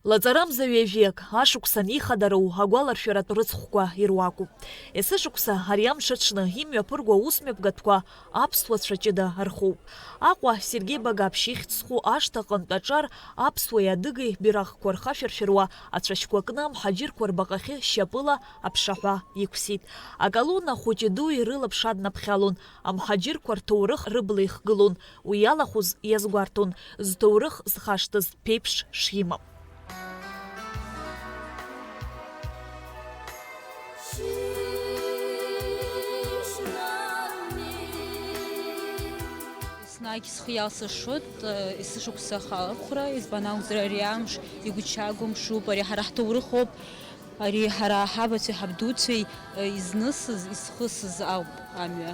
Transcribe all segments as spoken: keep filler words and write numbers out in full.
Лаҵарамза ҩажәиак, ашықәсан ихадароу агәаларшәаратә рыцхәқәа ируакуп. Есышықәса ари амш аҽны имҩаԥырго аусмҩаԥгатәқәа аԥсуацәа ҷыда рхоуп. Аҟәа Сергеи Багаԥшь ихьӡ зху ашҭаҟынтә аҿар аԥсуеи адыгеи бираҟқәа рхашәыршәыруа ацәашьқәа кны амҳаџьырқәа рбаҟахьы шьапыла аԥшаҳәа иқәсит. Аколонна хәыҷи дуи рылаԥш аднаԥхьалон, амҳаџьырқәа рҭоурых рыбла ихгылон, уи иалахәыз иазгәарҭон, зҭоурых зхашҭыз ԥеиԥш шимам. Еснагь схы иалсыршоит, э, есышықәса ахалархәра, избан акәзар, ари амш игәыҭшьаагоу мшуп, ари ҳара ҳҭоурыхоуп, ари ҳара ҳабацәеи ҳабдуцәеи, э, изнысыз, изхысыз ауп амҩа.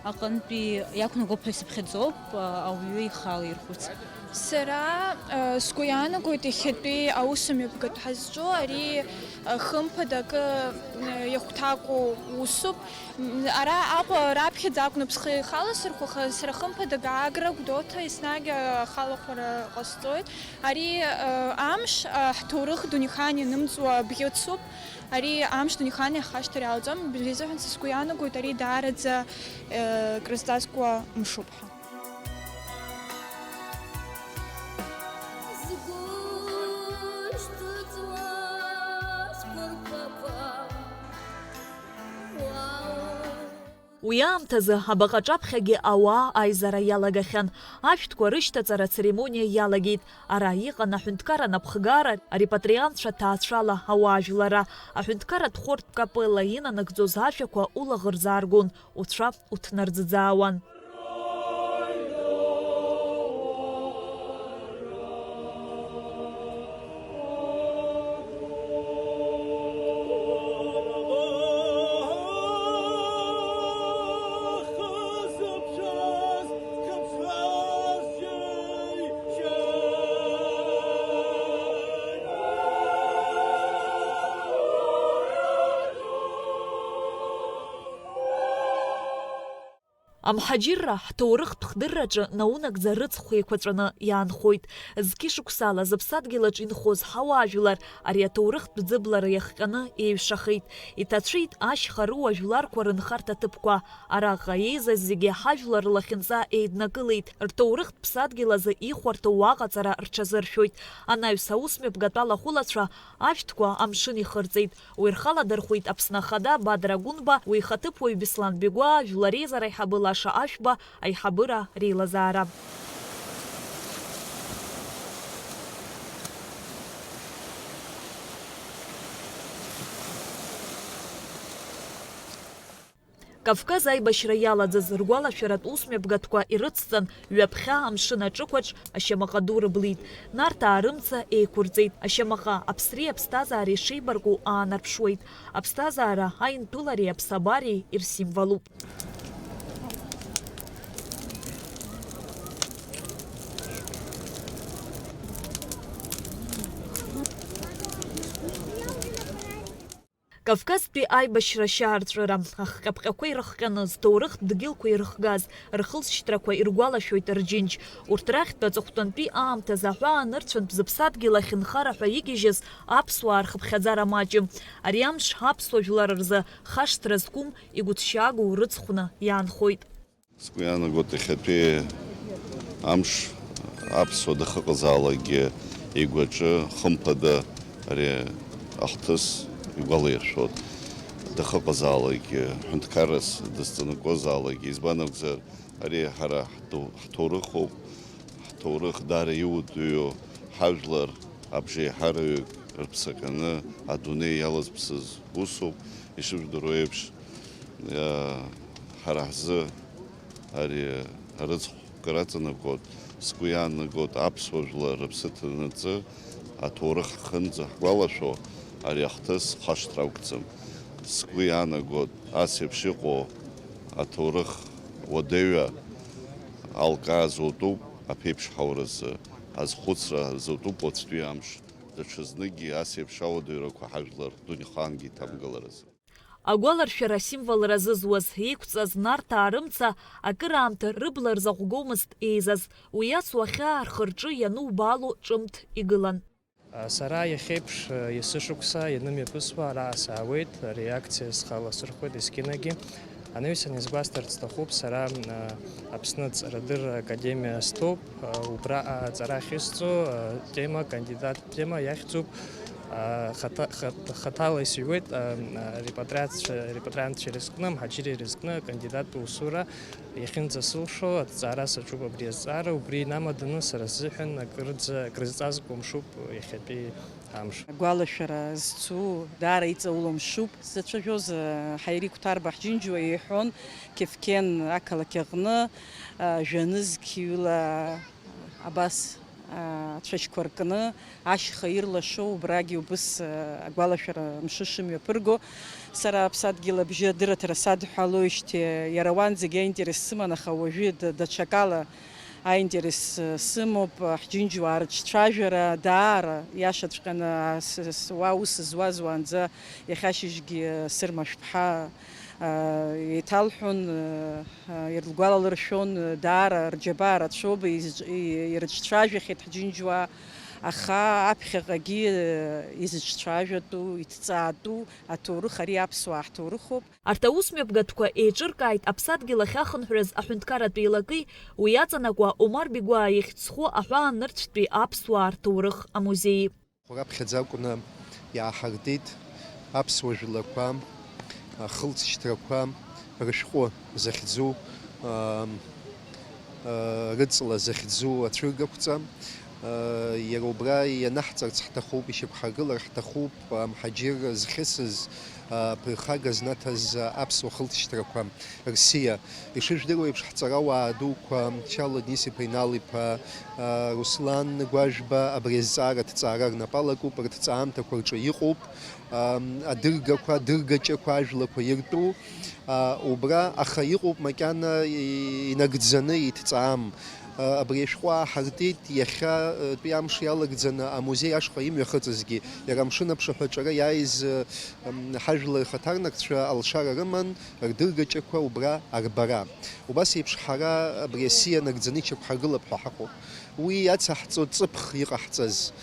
Аҟынтәи иақәнагоуп ҳәа исыԥхьаӡоуп, э, ауаҩы ихала ирхәыц. Сара, э, сгәы иаанагоит иахьатәи аусмҩаԥгатә ҳазҿу, ари, э, хымԥада акы, э, иахәҭакәу усуп. М, ара Аҟәа раԥхьаӡа акәны бсхы ихаласырхәаха, сара хымԥада Гагра, Гәдоуҭа еснагь ахалахәара ҟасҵоит. Ари, э, амш, э, ҳҭоурых дунеихан ианымҵуа бӷьыцуп. Ари амш дунеихан иахашҭыр иалаӡом, убри азыҳәан са сгәы иаанагоит, ари даараӡа, э, крызҵазкуа мшуп ҳәа. Уи аамҭазы абаҟа аҿаԥхьагьы ауаа аизара иалагахьан. Ашәҭқәа рышьҭаҵара ацеремониа иалагеит. Ара иҟан аҳәынҭқар анапхгара, арепатриантцәа ҭаацәала ауаажәларра, аҳәынҭқарратә хортә капелла инанагӡоз ажәақәа улаӷырӡ ааргон, уцәа уҭнарӡӡаауан. Амҳаџьырра ҳҭоурыхтә хдырраҿы наунагӡа рыцхә еиқәаҵәаны иаанхоит. Зқьышықәсала зыԥсадгьылаҿ инхоз ҳауаажәлар ари аҭоурыхтә ӡыблара иахҟьаны еиҩшахеит. Иҭацәит ашьха рыуа жәларқәа рынхарҭа ҭыԥқәа. Араҟа еизаз зегьы ҳажәлар рлахьынҵа еиднакылеит. Рҭоурыхтә ԥсадгьыл азы ихәарҭоу аҟаҵара рҽазыршәоит. Анаҩс аусмҩаԥгатә алахәылацәа ашәҭқәа амшын ихырҵеит. Уи рхаладырхәит Аԥсны Ахада Бадра Гәынба, уи ихаҭыԥуаҩ Беслан Бегәаа, жәлар реизара аиҳабы Лаша Ашәба, аиҳабыра реилазаара. Кавказ аибашьра иалаӡаз ргәалашәаратә усмҩаԥгатәқәа ирыцҵан, ҩаԥхьа амшын аҿықәаҿ ашьамаҟа ду рыблит. Нарҭаа рымца еиқәырҵеит. Ашьамаҟа аԥсреи аԥсҭазаареи шеибарку аанарԥшуеит. Аԥсҭазаара аинԥылареи аԥсабареи ирсимволуп. Кавказтәи аибашьра ашьаарҵәыра, ахҟьаԥҟьақәа ирыхҟьаны, зҭоурыхтә дгьылқәа ирыхгаз, рхылҵшьҭрақәа иргәалашәоит рџьынџь. Урҭ рахьтә аҵыхәтәантәи аамҭазы аҳәаа нырцәынтә зыԥсадгьыл ахь нхара ҳәа игьежьыз аԥсуаа рхыԥхьаӡара маҷым. Ари амш аԥсуа жәлар рзы хашҭра зқәым, игәыҭшьаагоу рыцхәны иаанхоит. Сгәы иаанагоит, иахьатәи амш аԥсуа дахыҟазаалакгьы игәаҿы, хымԥада, ари ахҭыс игәалаиршәоит. Дахыҟазаалакгьы, ҳәынҭқаррас дызҵанакуазаалакгьы, избан акәзар, ари ҳара ҳҭоу-, ҳҭоурыхоуп, ҳҭоурых даара иутәыҩу, ҳажәлар абжеиҳараҩык рыԥсы ҟьаны адунеи иалазԥсыз усуп, ишыжәдыруа еиԥш, иа-, ҳара ҳзы ари арыцхә кыр аҵанакуеит, сгәы иаанагоит, аԥсуа жәлар рыԥсы ҭанаҵы, аҭоурых ҳхынӡа ҳгәалашәо, ари ахҭыс хашҭра ақәӡам. Сгәы иаанагоит, ас еиԥш иҟоу аҭоурых уадаҩы алкаа зутәуп аԥеиԥш ҳауразы, азхәыцра зутәуп уаҵәтәи амш, даҽазныкгьы ас еиԥш ауадаҩрақәа ҳажәлар дунеихаангьы иҭамгыларазы. Агәаларшәара асимволра зызуаз, еиқәҵаз Нарҭаа рымца акыраамҭа рыбла рзаҟәгомызт еизаз, уи ас уахьаа рхы-рҿы ианубаало ҿымҭ игылан. Сара иахьеиԥш, есышықәса ианымҩаԥысуа араҟа саауеит, реакциа схала сырхуеит есқьынагьы. Анаҩсан иазгәасҭарц сҭахуп, сара, Аԥсны Аҵарадырра Академиа стәоуп, убраҟа аҵара ахьысҵо, тема, кандидат тема иахьӡуп, хаҭа-, хаҭ-, хаҭала исыҩуеит, репатриатцәа, репатриантцәа ирызкны, амҳаџьыраа ирызкны акандидаттә усура иахьынӡасылшо аҭҵаара саҿуп абри азҵаара, убри инамаданы сара сзыҳәан акырӡа, акрызҵазкуа мшуп иахьатәи амш. Агәалашәара зцу даара иҵауло мшуп. Сзацәажәоз, Ҳаири Қәҭарба Ҳџьынџьуа иҳәон, Қьефқьен ақалақь аҟны, жәа-нызқьҩыла абас ацәашьқәа ркны, ашьха ирлашо, убрагьы убыс агәалашәара мшы шымҩаԥырго. Сара аԥсадгьыл абжьы адырраҭара садҳәалоижьҭеи иара уанӡагьы аинтерес сыман, аха уажәы даҽакала аинтерес сымоуп. Ҳџьынџьуаа рыҿцәажәара даара иашаҵәҟьаны, уа ус зуаз уаанӡа иахьа ашьыжьгьы Сырма Шәԥҳа еиҭалҳәон, иргәалалыршәон, даара рџьабаа рацәоуп, ирыҿцәажәахьеит ҳџьынџьуаа, аха аԥхьаҟагьы изыҿцәажәатәу, иҭҵаатәу аҭоурых ари аԥсуаа ҳҭоурыхоуп. Арҭ аусмҩаԥгатәқәа еиҿыркааит Аԥсадгьыл ахьахынҳәраз аҳәынҭқарратә еилаки, уи иаҵанакуа Омар Бигәаа ихьӡ зху аҳәаанырцәтәи аԥсуаа рҭоурых амузеии. Раԥхьаӡа акәны иааҳартит аԥсуа жәлақәа, ахылҵшьҭрақәа рышәҟәы захьӡу, рыҵла захьӡу ацәыргақәҵа. Иара убра ианаҳҵарц ҳҭахуп, ишьақәҳаргылар ҳҭахуп, амҳаџьыр зхьысыз, аԥырхага знаҭаз аԥсуа хылҵшьҭрақәа рсиа. Ишыжәдыруа еиԥш, ҳҵарауаа дуқәа, Чалоу Денис-иԥа Инал-иԥа, Руслан Гәажәба абри азҵаара аҭҵаара рнапы алакуп, рҭҵаамҭақәа рҿы иҟоуп, адыргақәа, адыргаҷақәа, ажәлақәа иртәу, убра, аха иҟоуп макьана инагӡаны иҭҵаам. Абри ашәҟәы ааҳартит иахьатәи амш иалагӡаны амузеи ашҟа имҩахыҵызгьы, иара амшын аԥшаҳәаҿы ара иааиз ҳажәлар хаҭарнакцәа алшара рыман, рдыргаҷақәа убра арбара. Убас еиԥш ҳара абри асиа нагӡаны иҽақәҳаргылап ҳәа ҳаҟоуп. Уи иацаҳҵо ҵыԥх иҟаҳҵаз,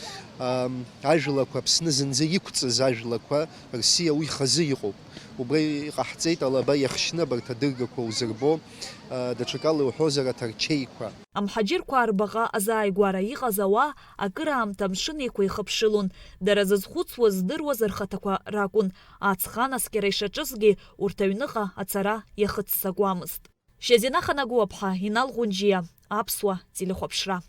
ажәлақәа, Аԥсны зынӡа иқәҵыз ажәлақәа рсиа уи хазы иҟоуп. Убра иҟаҳҵеит алаба иахшьны абарҭ адыргақәа узырбо, даҽакала иуҳәозар, аҭарчеиқәа. Амҳаџьырқәа арбаҟа азааигәара иҟаз ауаа акыраамҭа амшын еиқәа ихыԥшылон, дара зызхәыцуаз здыруаз рхаҭақәа ракәын, аҵх анаскьара ишаҿызгьы урҭ аҩныҟа ацара иахыццакуамызт. Шьазина Ханагәаԥҳа, Инал Ҟәынџьиа, Аԥсуа телехәаԥшра.